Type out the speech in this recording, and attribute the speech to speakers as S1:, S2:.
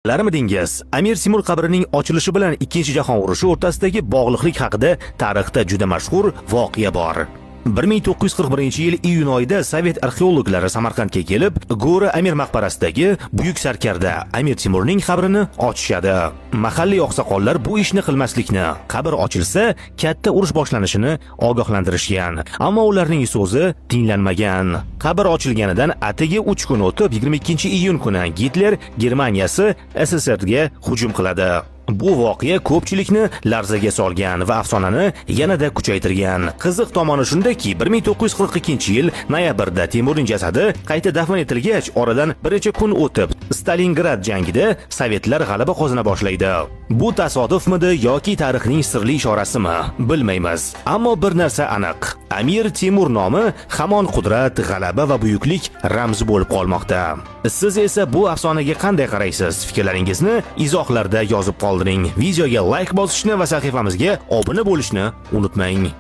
S1: Bilarmidingiz? Amir Timur qabrining ochilishi bilan Ikkinchi jahon urushi o'rtasidagi bog'liqlik haqida tarixda juda mashhur voqea bor. 1941-yil iyun oyida sovet arxeologlari Samarqandga kelib, Gora Amir maqbarasidagi buyuk sarkarda Amir Timurning qabrini ochishadi. Mahalliy oqsoqollar bu ishni qilmaslikni, qabr ochilsa, katta urush boshlanishini ogohlantirishgan. Ammo ularning so'zi tinglanmagan. Qabr ochilganidan atigi 3 kun o'tib, 22-iyun kuni Gitler Germaniyasi SSSRga hujum qiladi. Bu voqea ko'pchilikni larzaga solgan va afsonani yanada kuchaytirgan. Qiziq tomoni shundaki, 1942-yil noyabrda Temurning jasadi qayta dafn etilgach, oradan bir necha kun o'tib, Stalingrad jangida sovetlar g'alaba qozona boshlaydi. Bu tasodifmidi yoki tarixning sirli ishorasimi? Bilmaymiz. Ammo bir narsa aniq. Amir Temur nomi hamon qudrat, g'alaba va buyuklik ramzi bo'lib qolmoqda. Siz esa bu afsonaga qanday qaraysiz? Fikrlaringizni izohlarda yozib qoldiring. Videoga like bosishni va sahifamizga obuna bo'lishni unutmang.